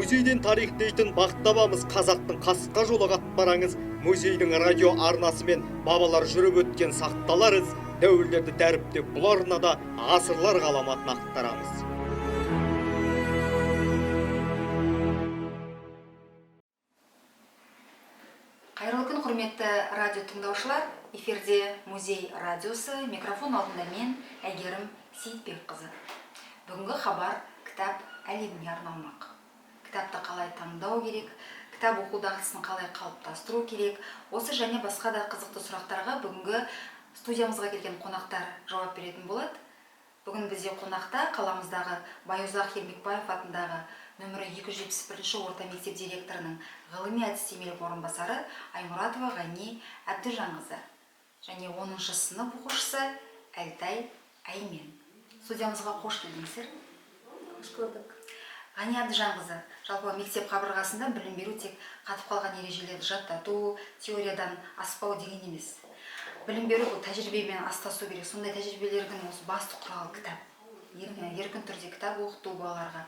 Музейден тарих дейтін бақ табамыз, қазақтың қасқа жолы қатпараңыз. Музейдің радио арнасымен бабалар жүріп өткен сақталар із, дәуірлерді дәріптеп бұл арнада ғасырлар ғаламатын ақтарамыз. Қайырлы күн, құрметті радио тыңдаушылар. Эфирде Музей радиосы, микрофон алдында мен, Әйгерім Сейітбекқызы. Бүгінгі хабар кітап әлеміне арналмақ. Кітапты қалай таңдау керек, кітап оқу дағдысын қалай қалыптастыру керек, осы және басқа да қызықты сұрақтарға бүгінгі студиямызға келген қонақтар жауап беретін болады. Бүгін бізде қонақта қаламыздағы Байұзақ Ермекбаев атындағы нөмірі 271 орта мектеп директорының ғылыми әдістемелік орынбасары Аймұратова Ғани Әбдіжанқызы және 10 сынып оқушысы Әлтай Әймен. Студиямызға қош келдіңіздер. Қош көрдік. Ғани Әбдіжанқызы, жалпы мектеп қабырғасында білім беру тек қатып қалған ережелерді жаттату, теориядан аспау деген емес. Білім беру бұл тәжірибемен астасу керек. Сондай тәжірибелердің осы басты құралы кітап. Еркін түрде кітап оқыту балаларға.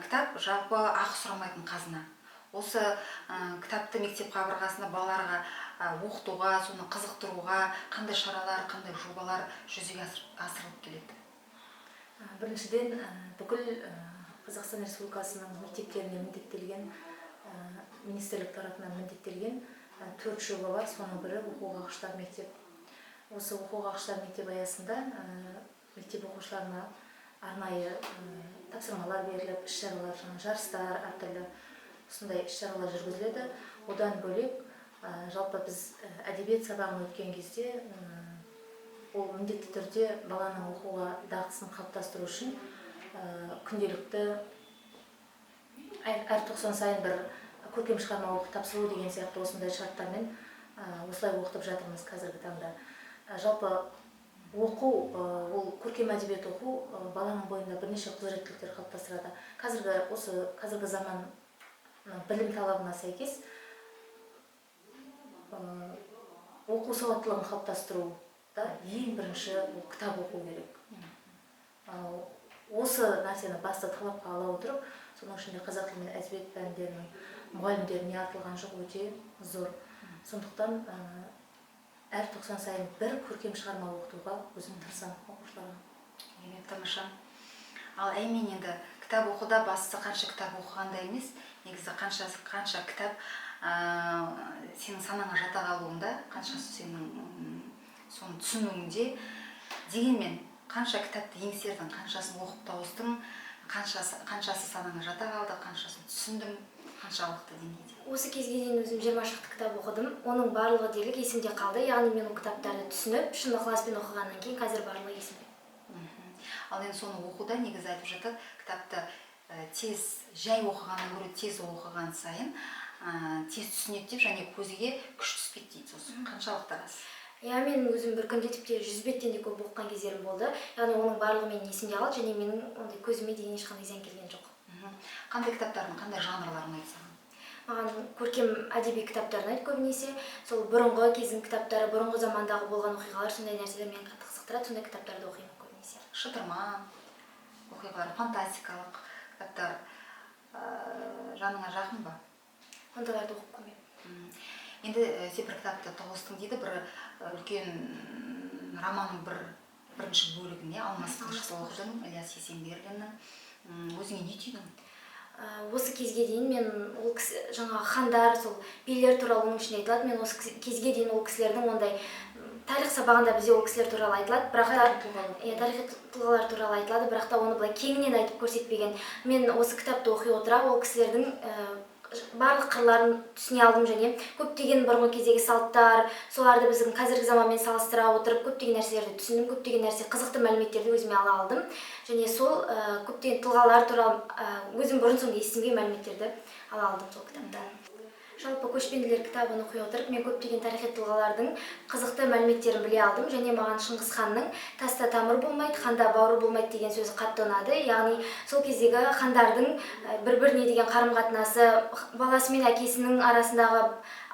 Кітап жалпы ақы сұрамайтын қазына. Осы кітапты мектеп қабырғасында балаларға оқытуға, соны қызықтыруға қандай шаралар, қандай жобалар жүзеге асырылып келеді? Біріншіден, бүкіл Қазақстан Республикасының мектептеріне міндеттелген, министрлік тарапынан міндеттелген 4 жоба бар, соның бірі оқуға құштар мектеп. Осы оқуға құштар мектеп аясында мектеп оқушыларына арнайы тапсырмалар беріліп, іс-шаралар, жаңа жарыстар, әртүрлі осындай іс-шаралар жүргізіледі. Одан бөлек, жалпы біз әдебиет сабағын өткен кезде, ол міндетті түрде баланың оқуға дағдысын қалыптастыру үшін күнделікті әр 90 сайын бір көркем шығарма оқып тапсыру деген сияқты осындай шарттармен осылай оқытып жатырмыз қазіргі таңда. Жалпы оқу, ол көркем әдебиет оқу баланың бойында бірнеше құзыреттіліктер қалыптастырады. Қазіргі заманның білім талабына сәйкес оқу сауаттылығын қалыптастыру да ең бірінші ол кітап оқу керек. Осы нәрсені басты талапқа ала отырып, соның ішінде қазақ тілі мен әдебиет пәндерінің мұғалімдеріне артылған жүк өте зор. Сондықтан әр 90 сайын бір көркем шығарма оқытуға өзім тырысамын оқушыларға. Керемет, тамаша. Ал Әймен, енді кітап оқуда бастысы қанша кітап оқығанда емес, негізі қанша кітап сенің санаңа жата қалуында, қаншасы сенің соны түсінуіңде, дегенмен қанша кітапты еңсердің, қаншасын оқып тауыстың, қаншасы санаңа жата қалды, қаншасын түсіндің, қаншалықты деңгейде? Осы кезге дейін өзім 20 шақты кітап оқыдым. Оның барлығы дерлік есімде қалды. Яғни мен ол кітаптарды түсініп, шын ықыласпен оқығаннан кейін қазір барлығы есімде. Ал енді соны оқуда негізі айтып жатады, кітапты тез жай оқығаннан гөрі тез оқыған сайын тез түсінеді деп, және көзге күш түспейді дейді. Сосын қаншалықты рас? Иә, мен өзім бір күнде тіпті 100 беттен де көп оқыған кездерім болды. Яғни оның барлығы менің есімде қалды және менің ондай көзіме деген ешқандай зиян келген жоқ. Қандай кітаптардың, қандай жанрлар ұнайды саған? Маған көркем әдеби кітаптар ұнайды көбінесе. Сол бұрынғы кездің кітаптары, бұрынғы замандағы болған оқиғалар, сондай нәрселер мені қатты қызықтырады, сондай кітаптарды оқимын көбінесе. Шытырман оқиғалар, фантастикалық кітаптар жаныңа жақын ба? Ондайларды оқып көрмеппін. Енді сен бір кітапты тауыстың дейді, бір үлкен романның бірінші бөлігіне Алмас қылышты оқыдың, Ілияс Есенберлиннің. Өзіңе не түйдің? Осы кезге дейін мен ол кісі, жаңағы хандар, сол билер туралы оның ішінде айтылады. Мен осы кезге дейін ол кісілердің ондай, тарих сабағында бізде ол кісілер туралы айтылады, бірақ та Тарихи тұлғалар. Иә, тарихи тұлғалар туралы айтылады, бірақ та оны былай кеңінен айтып көрсетпеген. Мен осы кітапты оқи отыра ол кісілердің барлық қырларын түсіне алдым және көптеген бұрынғы кездегі салттар, соларды біздің қазіргі заманмен салыстыра отырып көптеген нәрселерді түсіндім, көптеген нәрсе қызықты мәліметтерді өзіме ала алдым. Және сол көптеген тұлғалар туралы өзім бұрын соңды естімеген мәліметтерді ала алдым сол кітаптан. Жалпы Көшпенділер кітабын оқи отырып, мен көптеген тарихи тұлғалардың қызықты мәліметтерін біле алдым және маған Шыңғыс ханның таста тамыр болмайды, ханда бауыр болмайды деген сөзі қатты ұнады. Яғни сол кездегі хандардың бір-біріне деген қарым-қатынасы, баласы мен әкесінің арасындағы,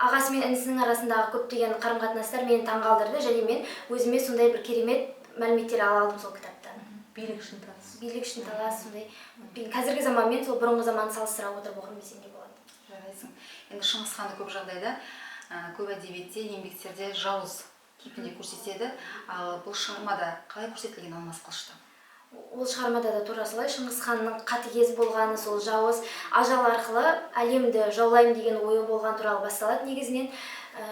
ағасы мен інісінің арасындағы көптеген қарым-қатынастар мені таңғалдырды және мен өзіме сондай бір керемет мәліметтер ала алдым сол кітаптан. Билік үшін талас. Билік үшін талас сондай. Қазіргі заманмен сол бұрынғы заманды салыстыра отырып оқыдым десем де болады. Жарайсың. Енді Шыңғыс ханды көп жағдайда, көп әдебиетте, еңбектерде жауыз кейпінде көрсетеді. Ал бұл шығармада қалай көрсетілген Алмас қылышта? Ол шығармада да тура солай, Шыңғыс ханның қатыгез болғаны, сол жауыз ажал арқылы әлемді жаулаймын деген ойы болған туралы басталады негізінен.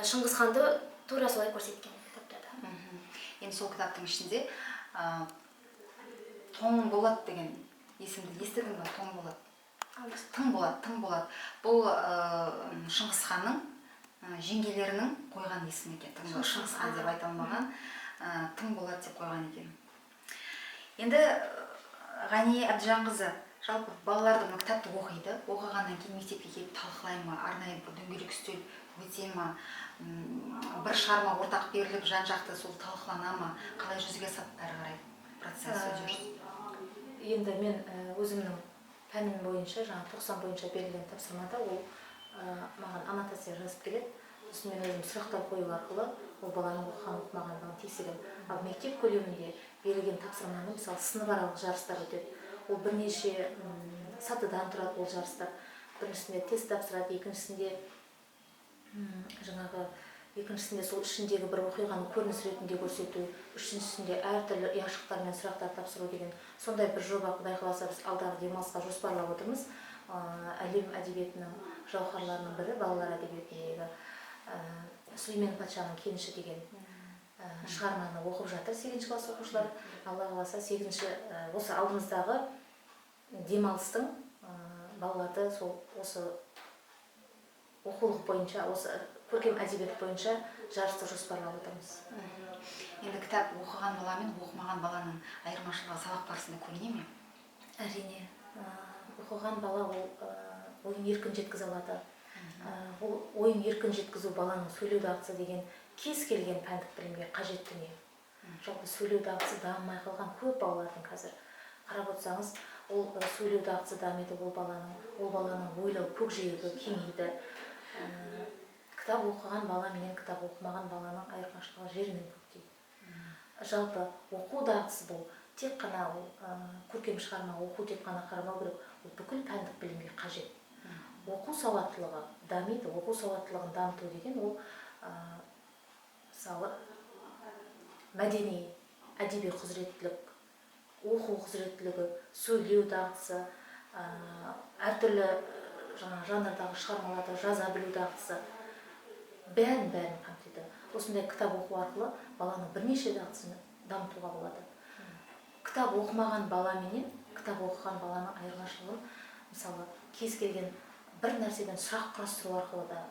Шыңғыс ханды тура солай көрсеткен кітапта да. Енді сол кітаптың ішінде Тоң Болат деген есімді естідің ба? Тоң Болат. Тың Болат, Тың Болат. Бұл Шыңғыс ханның жеңгелерінің қойған есімі екен. Тың Болат. Шыңғыс хан деп айта алмаған, Тың Болат деп қойған екен. Енді Ғани Әбдіжанқызы, жалпы балаларды мына кітапты оқиды, оқығаннан кейін мектепке келіп талқылай ма, арнайы бір дөңгелек үстел өте ма, бір шығарма ортақ беріліп, жан жақты сол талқылана ма, қалай жүзеге асады әрі қарай процесс, үдеріс? Енді мен өзімнің пәнім бойынша, жаңа 90 бойынша берілген тапсырмада ол маған аннотация жазып келеді. Сосын мен өзім сұрақтар қою арқылы ол баланың оқыған оқымағандығын тексеремін. Ал мектеп көлемінде берілген тапсырманы, мысалы, сынып аралық жарыстар өтеді. Ол бірнеше сатыдан тұрады ол жарыстар. Біріншісінде тест тапсырады, екіншісінде жаңағы, екіншісінде сол ішіндегі бір оқиғаны көрініс ретінде көрсету, үшіншісінде әртүрлі ұяшықтармен сұрақтар тапсыру деген сондай бір жоба, Құдай қаласа, біз алдағы демалысқа жоспарлап отырмыз. Әлем әдебиетінің жауһарларының бірі, балалар әдебиетіндегі Сүлеймен патшаның кеніші деген шығарманы оқып жатыр сегізінші класс оқушылары. Алла қаласа, сегізінші, осы алдымыздағы демалыстың балаларды сол осы оқулық бойынша, осы көркем әдебиет бойынша жарысты жоспарлап отырмыз. Енді кітап оқыған бала мен оқымаған баланың айырмашылығы сабақ барысында көріне ме? Әрине, оқыған бала ол ойын еркін жеткізе алады. Ол ойын еркін жеткізу, баланың сөйлеу дағдысы деген кез келген пәндік білімге қажет дүние. Жалпы сөйлеу дағдысы дамымай қалған көп балалардың қазір қарап отырсаңыз, ол сөйлеу дағдысы дамиды, ол баланың ойлау көкжиегі кеңейді. Кітап оқыған бала менен кітап оқымаған баланың айырмашылығы жер мен көктей. Жалпы оқу дағдысы бұл тек қана ол көркем шығарма оқу деп қана қарамау керек, ол бүкіл пәндік білімге қажет. Оқу сауаттылығы дамиды. Оқу сауаттылығын дамыту деген ол мысалы, мәдени әдеби құзыреттілік, оқу құзыреттілігі, сөйлеу дағдысы, әртүрлі жаңа жанрдағы шығармаларды жаза білу дағдысы, бәрін бәрін қамтиды. Осындай кітап оқу арқылы баланың бірнеше дағдысын дамытуға болады. Кітап оқымаған бала менен кітап оқыған баланың айырмашылығын, мысалы, кез келген бір нәрседен сұрақ құрастыру арқылы да,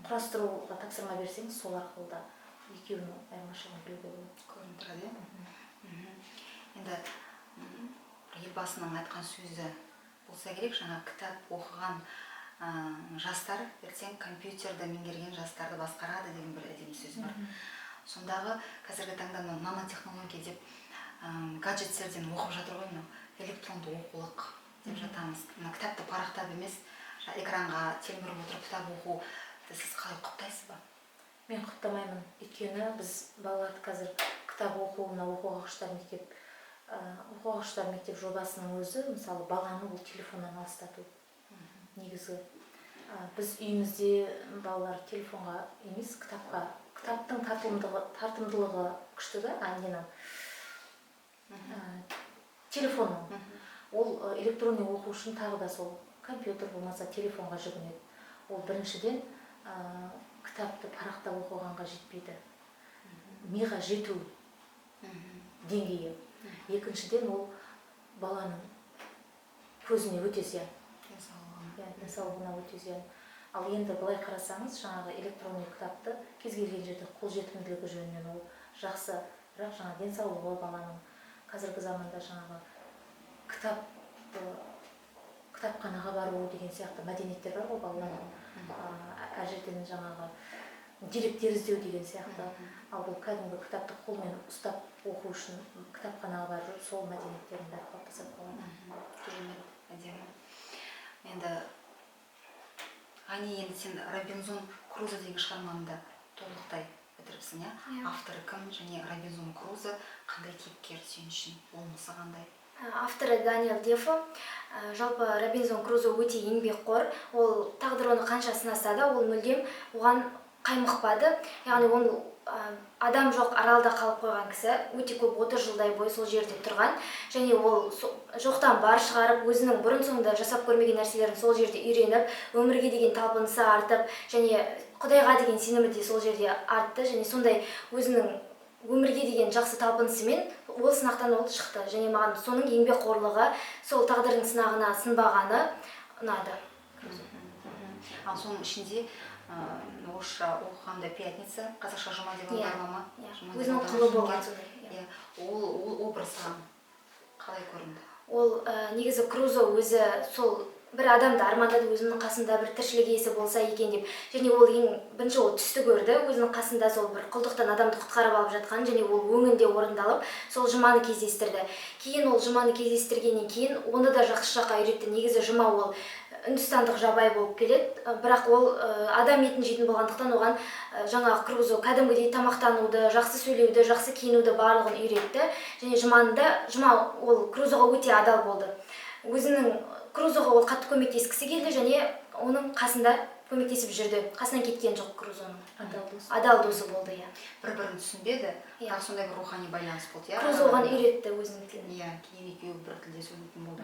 құрастыруға тапсырма берсеңіз, сол арқылы да екеуінің айырмашылығын білуге болады. Көрініп тұрады, иә. Енді бір Елбасының айтқан сөзі болса керек, жаңа кітап оқыған жастар ертең компьютерді меңгерген жастарды басқарады деген бір әдемі сөз бар. Сондағы қазіргі таңда мынау нанотехнология деп гаджеттерден оқып жатыр ғой, мынау электронды оқулық деп жатамыз. Мына кітапты парақтап емес, жаңа экранға телміріп отырып кітап оқу, сіз қалай, құптайсыз ба? Мен құптамаймын, өйткені біз балаларды қазір кітап оқуына оқуға құштар мектеп, оқуға құштар мектеп жобасының өзі, мысалы, баланы ол телефоннан алыстату негізгі. Біз үйімізде балалар телефонға емес, кітапқа, кітаптың тартымдылығы күшті да, а ненің, телефонның. Ол электронный оқу үшін тағы да сол компьютер болмаса телефонға жүгінеді. Ол біріншіден кітапты парақтап оқығанға жетпейді, миға жету деңгейі. Екіншіден, ол баланың көзіне өте зиян. Денсаулығына. Иә, денсаулығына өте зиян. Ал енді былай қарасаңыз, жаңағы электронный кітапты кез келген жерде қолжетімділігі жөнінен ол жақсы, бірақ жаңа денсаулығы баланың, қазіргі заманда жаңағы кітап, кітапханаға бару деген сияқты мәдениеттер бар ғой балалардың, әр жерден жаңағы деректер іздеу деген сияқты. Ал бұл кәдімгі кітапты қолмен ұстап оқу үшін кітапханаға барып жүріп, сол мәдениеттердің бәрі қалыптасады балада. Керемет, әдемі. Енді, Ғани, енді сен «Робинзон Крузо» деген шығармаңды толықтай Бітіріпсің, иә? Иә. Авторы кім және Робинзон Крузо қандай кейіпкер сен үшін, болмысы қандай? Авторы Даниэл Дефо. Жалпы Робинзон Крузо өте еңбекқор. Ол тағдыр оны қанша сынаса да, ол мүлдем оған қаймықпады. Яғни ол адам жоқ аралда қалып қойған кісі, өте көп 30 жылдай бойы сол жерде тұрған және ол жоқтан бар шығарып, өзінің бұрын соңды жасап көрмеген нәрселерін сол жерде үйреніп, өмірге деген талпынысы артып және Құдайға деген сенімі де сол жерде артты және сондай өзінің өмірге деген жақсы талпынысымен ол сынақтан ол шықты. Және маған соның еңбекқорлығы, сол тағдырдың сынағына сынбағаны ұнады. Ал соның ішінде орысша оқығанда «пятница», қазақша «жұма» деп Иә, аударыла ма? иә. «Жұма» деп Өзінің аударылған құлы болған екен. сондай, иә. Иә, ол образ саған қалай көрінді? Ол негізі Крузо өзі сол бір адамды армандады, өзінің қасында бір тіршілік иесі болса екен деп. Және ол ең бірінші ол түсті көрді, өзінің қасында сол бір құлдықтан адамды құтқарып алып жатқан, және ол өңінде орындалып, сол Жұманы кездестірді. Кейін ол Жұманы кездестіргеннен кейін оны да жақсы жаққа үйретті. Негізі Жұма ол үндістандық жабайы болып келеді, бірақ ол адам етін жейтін болғандықтан, оған жаңағы Крузо кәдімгідей тамақтануды, жақсы сөйлеуді, жақсы киінуді, барлығын үйретті. Және Жұманы да, Жұма ол Крузоға өте адал болды. Өзінің Крузоға ол қатты көмектескісі келді және оның қасында көмектесіп жүрді, қасынан кеткен жоқ Крузоның. Адал дос. Адал досы болды, иә. бір бірін түсінбеді, Иә. бірақ сондай бір рухани байланыс болды, иә. Крузо оған үйретті өзінің тілін. Иә, кейін екеуі бір тілде сөйлейтін болды.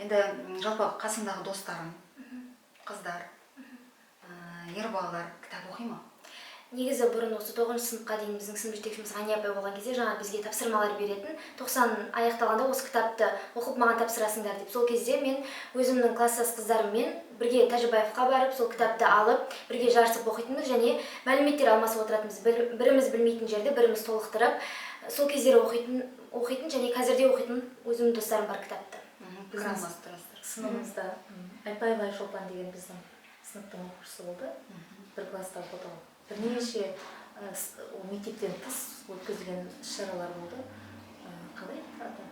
Енді жалпы қасыңдағы достарың, қыздар, ер балалар кітап оқи ма? Негізі бұрын осы тоғызыншы сыныпқа дейін біздің сынып жетекшіміз Ғани апай болған кезде жаңа бізге тапсырмалар беретін: 90 аяқталғанда осы кітапты оқып, маған тапсырасыңдар деп. Сол кезде мен өзімнің класстас қыздарыммен бірге Тәжібаевқа барып, сол кітапты алып, бірге жарысып оқитынбыз және мәліметтер алмасып отыратынбыз. Біріміз білмейтін жерді біріміз толықтырып, сол кездері оқитын және қазір де оқитын өзімнің достарым бар кітапты. Пікір алмастырасыздар. Сыныбымызда Айтбаева Айшолпан деген біздің сыныптың оқушысы болды. Бір класста оқыды ол. Бірнеше ол мектептен тыс өткізілген іс шаралар болды. Қалай аты?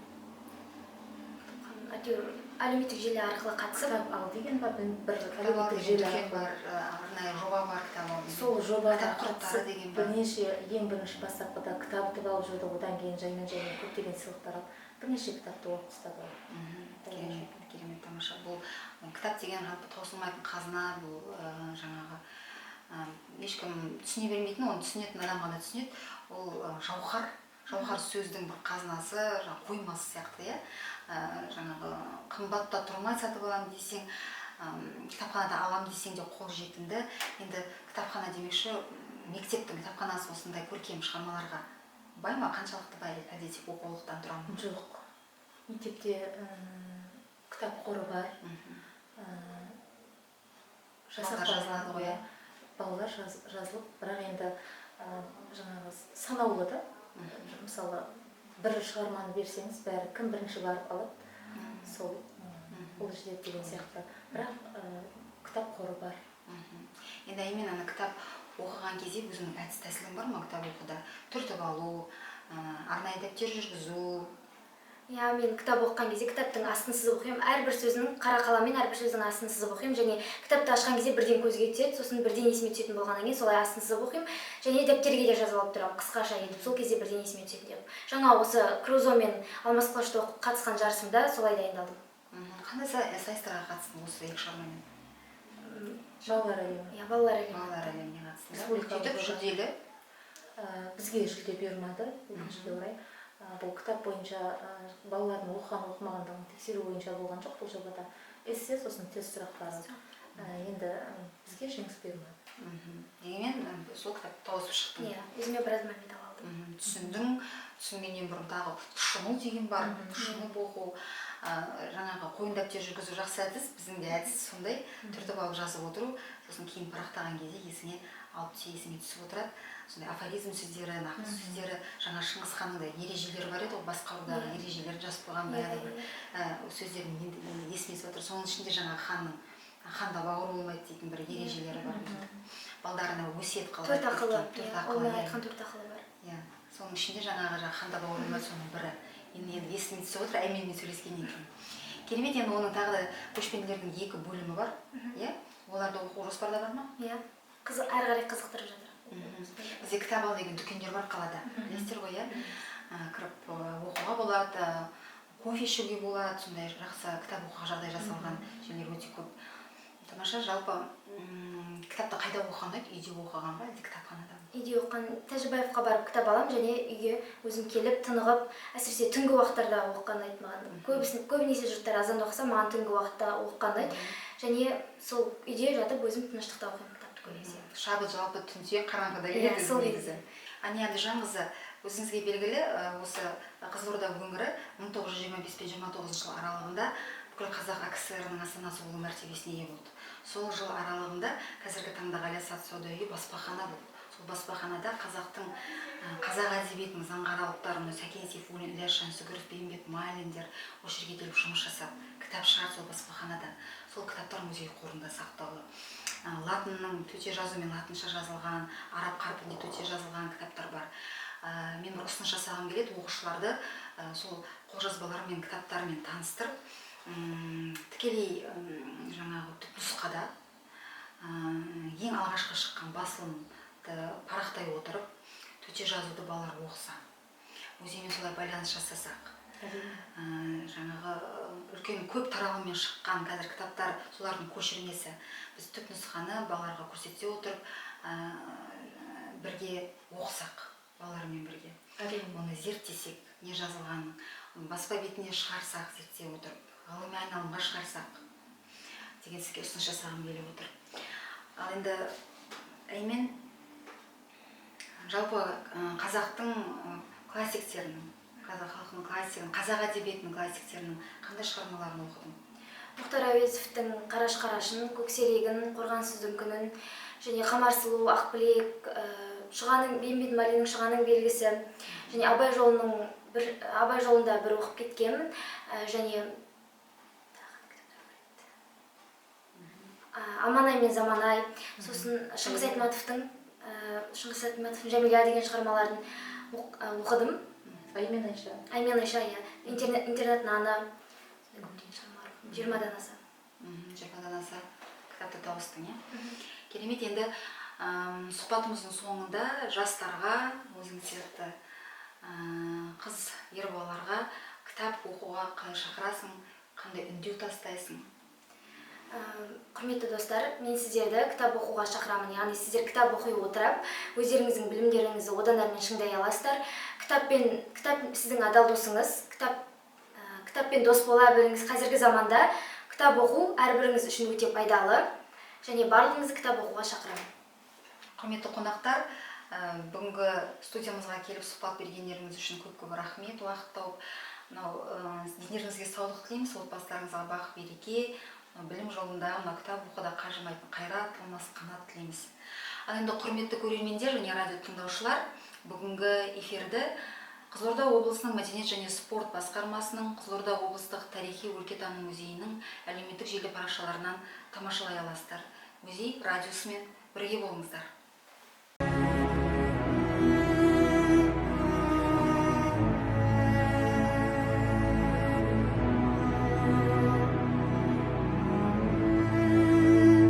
Әйтеуір әлеуметтік желі арқылы қатысып. «Кітап ал» деген ба, бір «Кітап ал» әлеуметтік деген желі дүкен арқылы. бар, арнайы жоба бар, «Кітап ал» деген. Сол жобаға Кітап құрттары қатысып, деген бар. бірнеше, ең бірінші бастапқыда кітап ұтып алып жүрді, одан кейін жаймен жаймен көптеген сыйлықтар алып, бірнеше кітапты оқып тастады ол. Керемет, керемет, тамаша. Бұл кітап деген жалпы таусылмайтын қазына. Бұл жаңағы ешкім түсіне бермейтін, оны түсінетін адам ғана түсінеді. Ол жауһар сөздің бір қазынасы, жаңағы қоймасы сияқты, иә. Жаңағы қымбат та тұрмай сатып аламын десең, кітапханада аламын десең де қол жетімді. Енді кітапхана демекші, мектептің кітапханасы осындай көркем шығармаларға бай ма, қаншалықты бай, әлде тек оқулықтан тұра ма? Жоқ, мектепте кітап қоры бар. Жасақ Балалар бар. жазылады ғой, иә? Балалар жазылып, бірақ енді жаңағы санаулы да. Мысалы, бір шығарманы берсеңіз, бәрі кім бірінші барып алады, сол ол жетеді деген сияқты. Бірақ кітап қоры бар. Енді Әймен, ана кітап оқыған кезде өзіңнің әдіс тәсілің бар ма кітап оқуда? Түртіп алу, арнайы дәптер жүргізу? Иә, мен кітап оқыған кезде кітаптың астын сызып оқимын. Әрбір сөзінің қара қаламмен әрбір сөздің астын сызып оқимын және кітапты ашқан кезде бірден көзге түседі, сосын бірден есіме түсетін болғаннан кейін солай астын сызып оқимын және дәптерге де жазып алып тұрамын қысқаша етіп, сол кезде бірден есіме түсетін деп. Жаңа осы Крузо мен Алмас қылышты оқып қатысқан жарысымда солай дайындалдым. Қандай сайыстарға қатыстың осы екі шығармамен? Балалар әлемі. Иә, Балалар әлемі. Балалар әлеміне қатыстың да? Республикалық Сөйтіп жоба. жүлделі? Бізге жүлде бұйырмады, өкінішке орай. Бұл кітап бойынша балалардың оқыған оқымағандығын тексеру бойынша болған жоқ бұл жобада. Эссе, сосын тест сұрақтары. Енді бізге жеңіс бұйырмады. Дегенмен сол кітапты тауысып шықтың. Иә, өзіме біраз мәлімет ала алдым. Түсіндің. Түсінгеннен бұрын тағы тұшыну деген бар, тұшынып оқу, жаңағы қойын дәптер жүргізу жақсы әдіс. Біздің де әдіс сондай: түртіп алып жазып отыру, сосын кейін парақтаған кезде есіңе алып түсе, есіңе түсіп отырады сондай афоризм сөздері, нақыл сөздері. Жаңа Шыңғыс ханның да ережелері бар еді ғой, басқарудағы ережелерін жазып қойған баяғыда бір сөздерін енді есіме түсіп отыр. Соның ішінде жаңағы ханның «ханда бауыр болмайды» дейтін бір ережелері бар, балдарына өсиет қалдырып Төрт ақылы. кеткен. Төрт Иә, ақылы, оның иә. айтқан төрт ақылы бар. Иә, соның ішінде жаңағы «ханда бауыр болмайды» соның бірі. Енді есіме түсіп отыр Әйменмен сөйлескеннен кейін. Керемет. Енді оның тағы да «Көшпенділердің» екі бөлімі бар, иә? Оларды оқу жоспарда бар ма? Иә, қызық, әрі қарай қызықтырып жатыр. Бізде кітап ал деген дүкендер бар қалада, білесіздер ғой, иә? Кіріп оқуға болады, кофе ішуге болады, сондай жақсы кітап оқуға жағдай жасалған жерлер өте көп. Тамаша. Жалпы кітапты қайда оқыған ұнайды? Үйде оқыған ба, әлде кітапханада ма? Үйде оқыған. Тәжібаевқа барып кітап аламын және үйге өзім келіп, тынығып, әсіресе түнгі уақыттарда оқыған ұнайды маған. Көбісін, көбінесе жұрттар азанда оқыса, маған түнгі уақытта оқыған ұнайды және сол үйде жатып өзім тыныштықта оқимын кітапты көбінесе. Шабыт жалпы түнде, қараңғыда Иә, келеді сол негізі. Ания Әбдіжанқызы, өзіңізге белгілі, осы Қызылорда өңірі 1925 пен 29 жыл аралығында бүкіл Қазақ АКСР-ның астанасы болу мәртебесіне ие болды. Сол жыл аралығында қазіргі таңдағы Әли сауда үйі баспахана болды. Сол баспаханада қазақтың, қазақ әдебиетінің заңғар алыптары, мынау Сәкен Сейфуллин, Ілияс Жансүгіров, Бейімбет Майлиндер осы жерге келіп жұмыс жасап, кітап шығарды сол баспаханада. Сол кітаптар музей қорында сақтаулы. Латынның төте жазумен латынша жазылған, араб қарпінде төте жазылған кітаптар бар. Мен бір ұсыныс жасағым келеді: оқушыларды сол қолжазбалармен, кітаптармен таныстырып, тікелей жаңағы түпнұсқада ең алғашқы шыққан басылымды парақтай отырып, төте жазуды балалар оқыса, музеймен солай байланыс жасасақ, жаңағы үлкен көп таралыммен шыққан қазір кітаптар, солардың көшірмесі, біз түпнұсқаны балаларға көрсете отырып, бірге оқысақ, балалармен бірге оны зерттесек, не жазылғанын баспа бетіне шығарсақ, зерттей отырып ғылыми айналымға шығарсақ деген сізге ұсыныс жасағым келіп отыр. Ал енді, Әймен, жалпы қазақтың классиктерінің, қазақ халқының классигінің, қазақ әдебиетінің классиктерінің қандай шығармаларын оқыдың? Мұхтар Әуезовтің «Қараш қарашын», «Көксерегін», «Қорғансыздың күнін» және «Қамар сұлу», «Ақбілек», Шұғаның, Бейімбет Майлиннің «Шұғаның белгісі» және Абай жолының бір, Абай жолында бір оқып кеткенмін. Және тағы қандай кітаптар бар еді? «Аманай мен Заманай», сосын Шыңғыс Айтматовтың «Жәмила» деген шығармаларын оқыдым. «Аймен Айша». «Аймен Айша», иә, «Интернат наны», сондай көптеген шығармалар оқыдым, 20-дан аса. 20-дан аса кітапты тауыстың, иә? Керемет. Енді сұхбатымыздың соңында жастарға, өзің сияқты қыз, ер балаларға кітап оқуға қалай шақырасың, қандай үндеу тастайсың? Құрметті достар, мен сіздерді кітап оқуға шақырамын. Яғни сіздер кітап оқи отырып, өздеріңіздің білімдеріңізді одан әрмен шыңдай аласыздар. Кітап сіздің адал досыңыз. Кітаппен дос бола біліңіз. Қазіргі заманда кітап оқу әрбіріңіз үшін өте пайдалы және барлығыңызды кітап оқуға шақырамын. Құрметті қонақтар, бүгінгі студиямызға келіп сұхбат бергендеріңіз үшін көп көп рахмет. Уақыт тауып, мынау дендеріңізге саулық тілейміз, отбасыларыңызға бақ береке, мынау білім жолында, мынау кітап оқуда қажымайтын қайрат, талмас қанат тілейміз. Ал енді, құрметті көрермендер және радио тыңдаушылар, бүгінгі эфирді Қызылорда облысының мәдениет және спорт басқармасының, Қызылорда облыстық тарихи өлкетану музейінің әлеуметтік желі парақшаларынан тамашалай аласыздар. Музей радиосымен бірге болыңыздар.